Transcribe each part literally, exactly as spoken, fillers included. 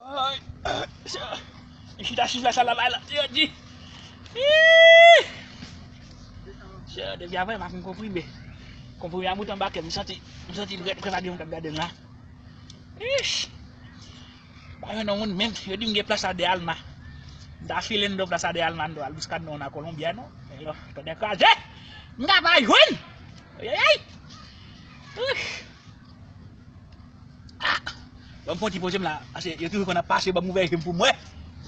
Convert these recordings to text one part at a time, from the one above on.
Ay, m chita sou la, sa la bay la, yo di. Ih! Depi apre, m ap konprime. Konprime a moute anba kè m, m santi, m santi l rèd, prè pa gen moun k ap gade m la. Ish! Pa jwenn yon moun menm, yo di m gen plas a de Alma. M ta file anndan plas a de Alma, anndan al jiska nan Kolonbya, non. Men yo, tonnè kraze! M ka pa jwenn! Ayayay! Ish! Ah! Ban m fè yon ti poze m la, paske yo toujou konn ap pase, ban m ouvè je m pou m wè.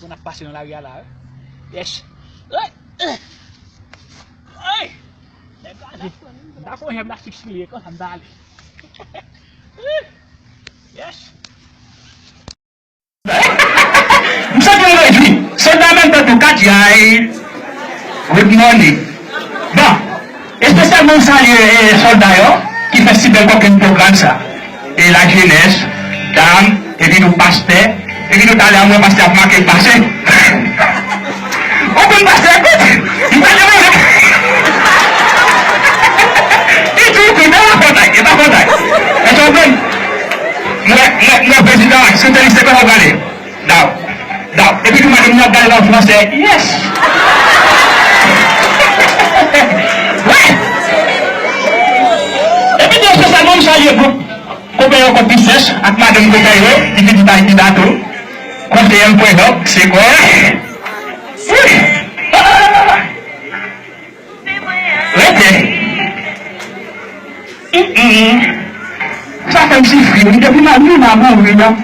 Konn ap pase nan lari a la, wi. Yes. Ay! Ay! Nèg la, m ta fè yon jèm lastik sou li, konsa m ta ale. Yes. M santi m rejwi. Sòlda menm tan tou, Katya, good morning. Bon, espesyalman m salye, eh, sòlda yo ki fè si bèl kokenn pwogram sa. E lajenès, dam, epi nou pastè, epi nou talè a m wè pastè ap make l pase. Ou konn pastè, kout, m pa janm wè. Li tou kout, e pa fòt ay, e pa fòt ay. Èske w konprann? M wè, m wè, m wè prezidan, si w te li se kòman w prale. Daw, daw. Epi tou madanm nan ap gade l an fransè. Yes! Wi! Epi tou espesyalman m salye gwoup Konpè yo kont Pisès ak madanm Konpè yo, ki pitit Ayiti Bato. Konseye m pwen dòk, se kwè. Wi! Rete. Mm, mm. Sa fè m soufri, wi. Depi m al vin a mouri, non.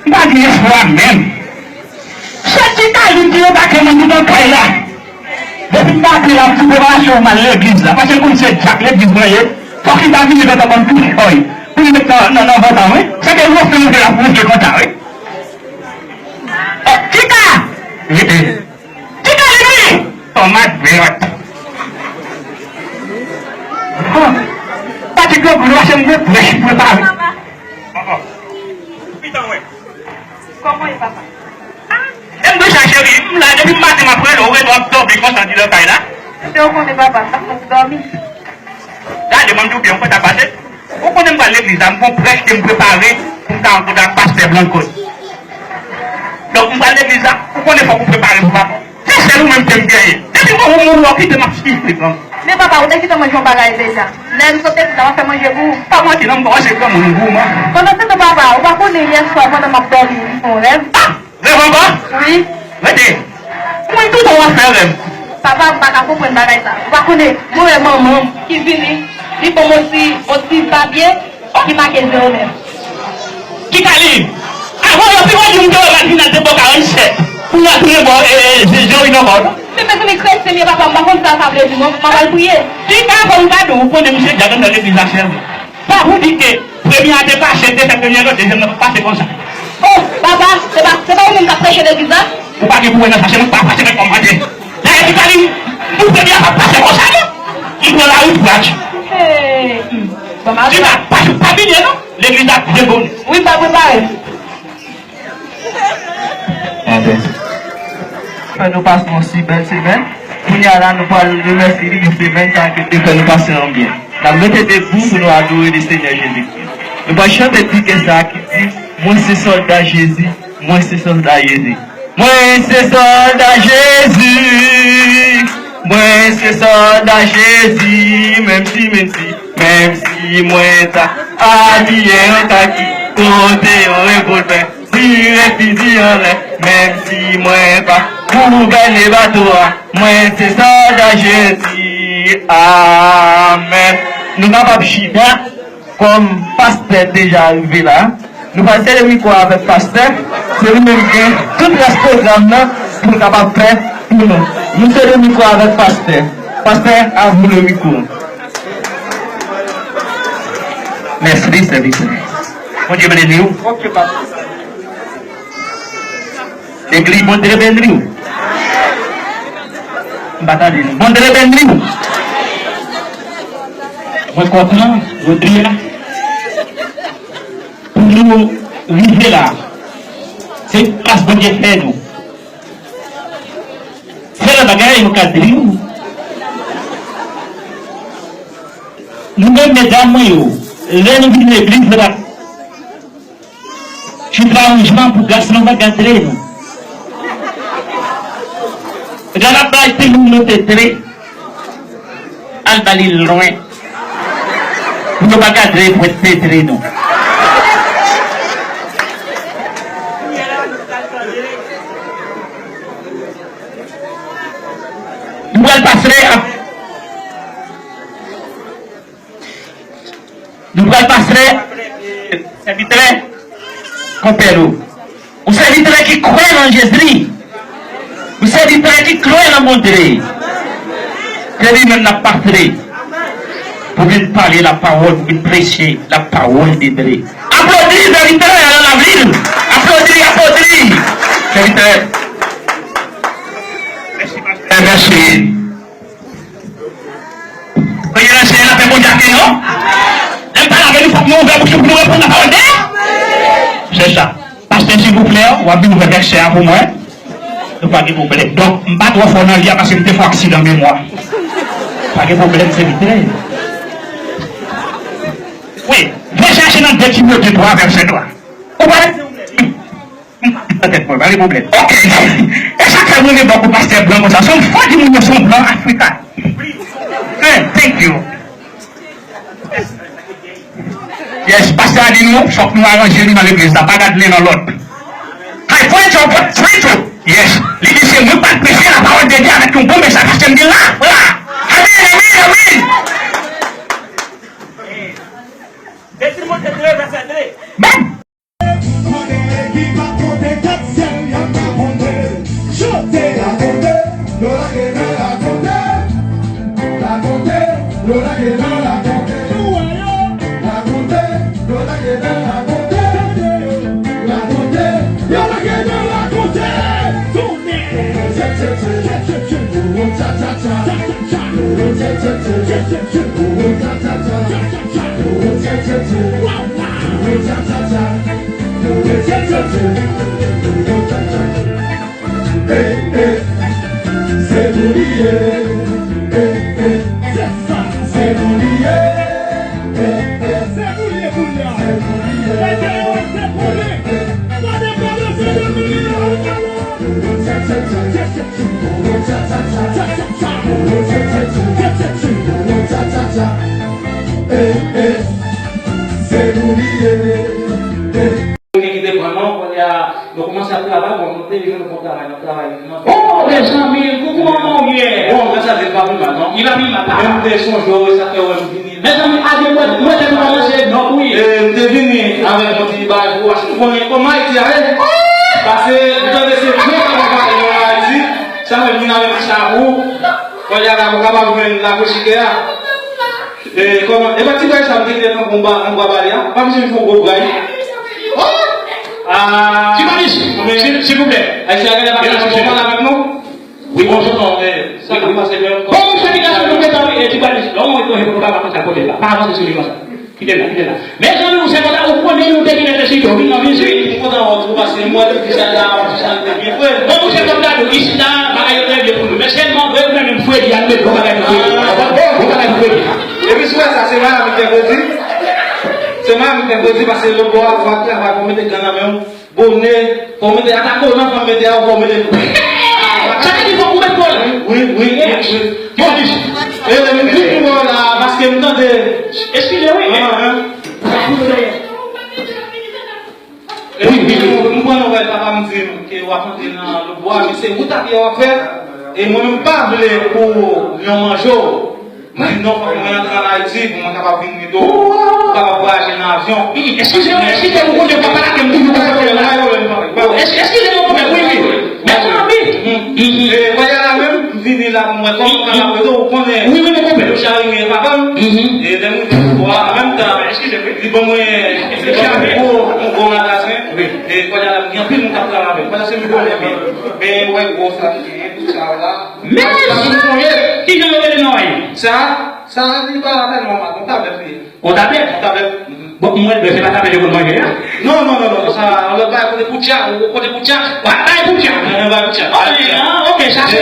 M pa gen espwa menm. Sèl ti Kalin ki yo pa gen moun nan kay la. Depi m pa apre la, m di preparasyon m al legliz la. Paske l konn se dyak legliz mwen ye. Fòk li ta vini fè kòm tou chòy. Pou li met nan, nan, nan vant an, wi. Se te woufle, woufle l ap woufle konsa, wi. Oh, Tita! Rete. Tita, rete! Tòmat veyòt. Oh, Patrick Logou, lwache m de prèch prepare. Oh, oh. Pitan, wè. Kòman e, papa? E m deja, cheri, m la depi maten m ap rele w, rele w ap tonbe konsa anndan kay la. Se ou konnen, papa, m pa konn dòmi. Gade, mwen, m di w byen, ou konn sa k pase? Ou konnen m pral legliz la, m gon prèch ke m prepare pou m ka rankontre ak pastè Blanco. Donk, m pral legliz la, ou konnen fòk ou prepare pou papa. Se sèl ou menm ke m genyen. Depi mwen ou mouri, w kite m ap soufri, gran. Men papa, ou te kite mwen jwenn yon bagay deja. Lè m sot legliz la, m ap fè manje pou ou. Pa manti non, m kòmanse granmoun, gouman. Pandan se tan, papa, ou pa konnen yè swa pandan m ap dòmi, m fè yon rèv. Ah! Rèv ankò? Wi. Rete. Mwen toutan w ap fè rèv. Papa, m pa ka konprann bagay sa. Ou pa konnen, mwen wè manman m ki vini, li ban m yon ti, yon ti papye ki make zero nèf. Ki ka li? Avan yo pi wè di m te wè Madina te bò karannsèt. Pou n ap tounen bò, e, e, zero nèf ankò, non? Men mezanmi, kretyen m ye, papa, m pa konn sa sa vle di, non. M ap al priye. Ki ka fè m ka di w, ou konnen misye djab anndan legliz la, cheri. Pa pou di ke premye a te pase, te fè premye a, dezyèm nan pa pase konsa. Oh, papa, se pa, se pa ou menm k ap preche legliz la? Ou pa gen pou wè nan sa, se mwen k pa pase mèt kòmande. Dayè, Vitaline, pou premye a pa pase konsa, non. Li pran lari pou pati. Hey, hmm. Bon, m a... Tina, pa, pa bliye, non. Legliz la debout. Wi, m pa prepare. Amen. Fè nou pase yon si bèl semèn. Kounye a la, nou pral remèsye li pou semèn sa ke te fè nou pase an byen. N ap rete debou pou nou adore le Senyè Jezikri. Nou pral chante ti kè sa ki di, mwen se sòlda Jezi, mwen se sòlda Jezi. Mwen se sòlda Jezi, mwen se sòlda Jezi, menm si, menm si, menm si mwen ta abiye an kaki, pote yon revòlvè, tire fizi anlè, menm si mwen pa gouvène bato a, mwen se sòlda Jezi. Amèn. Nou kapab chita. Kòm pastè deja rive la, nou pral sede mikwo a avèk pastè. Se li menm ki gen tout rès pwogram nan pou l kapab fè pou nou. Nou sede mikwo a avèk pastè. Pastè, à vous le micro. Mèsi, sèvitè. Bondye beni w. Legliz, Bondye beni w. M pa tande nou. Bondye beni w. Mwen kontan jodi a pou nou rive la. Se gras Bondye fè nou. Sèl bagay nou ka di w, nou menm medam mwen yo, lè nou vin legliz la, Tout aranjman pou gras nou pa gad tre nou. Gad ap bay timoun nou te tre. Al ba li lwen. Pou nou pa gad tre pwent te tre nou. Nou pral pase ap Nou pral pase sèvitè konpè nou. Yon sèvitè ki kwè nan Jezi. Yon sèvitè ki kwè nan Bondye. Se li menm n ap pase pou vin pale lapawòl, pou vin preche lapawòl de Dye. Aplodi sèvitè a nan lavil. Aplodi, aplodi. Sèvitè. Mèsi, pastè. Mèsi. Priyè nan Senyè a fè Bondye akèy nou. Lè m pale avè nou, fòk nou ouvè bouch nou pou nou reponn nan pawòl de Dye. Se sa. Pastè, silvouplè, w ap vin ouvè vèsè a pou mwen. Nou pa gen pwoblèm. Donk, m pa twò fò nan li a paske m te fè aksidan memwa. Pa gen pwoblèm, sèvitè. Wi, vin chache nan de Timote twa, vèsè twa. Ou pa Nan tèt mwen, pa gen pwoblèm. Ok. E sa k fè mwen renmen bò kou pastè blan konsa. Se yon fo timoun yo, se yon blan Afrika. Eh, thank you. Yes, pastè a di nou, fòk nou aranje nou nan legliz la. Pa gad len nan lòt. Kay french ou pot french ou. Yes. Li di se mwen k pral preche lapawòl de Dye avèk yon bon mesaj pastè m di la. La. Amen, amen, amen. Dezi monte de vèsè de. Bon. Mande ki pa konte kat syèl y ap rakonte. Chante rakonte, yo lage nan rakonte. Rakonte, yo lage nan rakonte. Rakonte, yo lage nan rakonte. Rakonte, yo lage nan rakonte. Tchè, tchè, tchè. Cha, cha, cha. Cha, cha, cha. Cha, cha, cha. Cha, cha, cha. Cha, cha, cha. Cha, cha, cha. Hey, hey, se pou li ye. Hey, hey, se sa, se pou li ye. Hey, hey, se pou li ye kounye a. Se pou li ye. Mete yo, se pou li. Gade, gade, se pou li ye. Cha, cha, cha. Cha, cha, cha. Cha, cha, cha. Cha, cha, cha. Cha, cha, cha. Hey, hey, se pou li ye. Hey. Moun ki te pran non, kounye a, nou kòmanse ap travay, bon, nou te jwenn bon travay, n ap travay nan. Oh, mezanmi, koukou manman w ye. Bon, mwen sa te pa pi mal, non. Li pa pi mal, pa. Men m te sonje w, e sa fè w wè m vini. Mezanmi, a Dye mwen, mwen te kòmanse, donk wi. E, m te vini avèk yon ti bagay pou w, paske m konnen kòman Ayiti a ye. Paske, m tande se vre, sa pa pale nan Ayiti. Sa fè m vin avèk ti sa pou ou. Kounye a la, ou kapab jwenn lakochikè a. E, kòman, e pa ti bray sa m te kite tankou yon ba, yon bwa bale a? Pa m di m fè yon gwo bray. Oh! Ah! Ti Malis, men, sil, silvouplè. Ayisyen a gade pa ka pale avèk nou? Wi, bonjou, non, men, sa k ap pase menm? Bon, mwen fè ti gason nou gentan, wi, e Ti Malis, non, mwen konn pou nou pa konn sa kote la. Pa avanse sou li konsa. Kite l la, kite l la. Mezanmi, ou se konsa, ou konnen nou te gen nesesite, ou vin nan vizit. M kontan wè w tou, paske m wè depi sa la, sa te byen fre. Bon, monchè, kòm ta di w, isit la, bagay yo te regle pou nou. Men sèlman, vre, vre, menm fredi, al met bon bagay pou fredi. Bon bagay pou fredi. Epi si w wè sa, se Miami k fè fredi. Se Miami k fè fredi, paske lòt bò a, w ap travay, w ap mete grenn nan men w. Bonè, fò w mete ata kolan, fò w mete a, fò w mete. Sa vle di fòk ou met kolan? Wi, wi, wi, wi. Bon, e, m vin pou wè w la, paske m tande. Eskize, wi. Ah, ah. Wi, wi, wi. M pran nouvèl papa m di m ke w ap antre nan lòt bò a, men se wout a pye w ap fè. E mwen menm m pa vle pou lyon manje w. Mwen di non, fòk mwen antre ann Ayiti pou mwen kapab vin rete w, pou kapab vwayaje nan avyon. Eskize m, eskize m, ou konnen papa la ke m toujou konprann la. Pa gen pwoblèm, pa gen pwoblèm. Eskize m, wi, wi. Mèsi anpil. E, kounye a la menm, m vini la pou mwen, kòm m kapab rete, ou konnen. Wi, wi, mwen konprann. Yo chari mwen papa m. E lè m rive pou mwen, an menm tan, li ban mwen, li ban mwen yon gwo, yon gwo magazen. E kounye a la, m gen anpil moun k ap travay avè m. Pandan se m konnen byen. Men, wè gwo sa ki genyen, tout sa la. Men, kijan yo rele non an? Sa, sa, li pa tèlman mal. Yon tablèt li ye. Yon tablèt? Yon tablèt. Bon, mwen, se pa tablèt yo konn manje a? Non, non, non, non, non, sa, yon lòt bagay kote poutya, kote poutya. Bagay poutya. Bagay poutya. Ok, ah, ok, sa se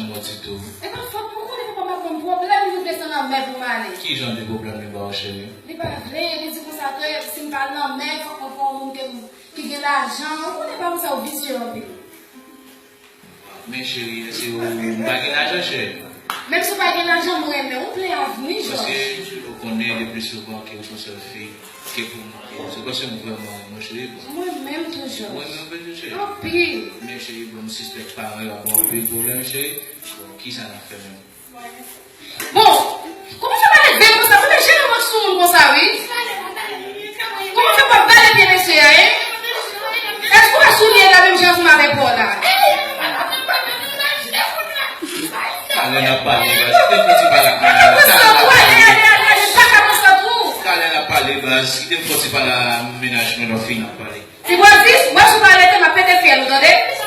janm wè w ditou. E pa fòt mwen, ou konnen papa m ap ban m pwoblèm, li rive se nan lanmè pou m ale. Ki jan de pwoblèm li ba w, cheri? Li pa vle, li di konsa ke si m pa al nan lanmè, fòk mwen pran yon moun ke m, ki gen lajan. Ou konnen papa m sa yo visye anpil. Men cheri, èske ou pa gen lajan, cheri? Menm si w pa gen lajan, mwen renmen w, ou plen avni, Jòj. Paske ou konnen le pli souvan ke ou se yon sèl fi, ke pou mwen, se paske m vrèman renmen w, cheri. Bon. Mwen menm tou, Jòj. Mwen menm tou, cheri. Anpil. Men cheri, bon, m sispèk paran yo ap ba w anpil pwoblèm, cheri. Bon, kisa n ap fè menm? Bon, kòman fè w pale byen konsa? Ou deja nan manch sou moun konsa, wi. Kòman fè w ap pale byen mesye a, en? Èske w pa soulye la menm jan ansanm avèk pa w la? Talè n ap pale, baz. Kite fò ti pale ak mennaj la. Talè n ap pale. Ale, ale, ale, ale, pa ka konsa tou. Talè n ap pale, baz. Kite fò ti pale a mennaj mwen, lè w fin ap pale. Ti bwazis, mwen sou pale te, m ap pete fyèl ou, tande?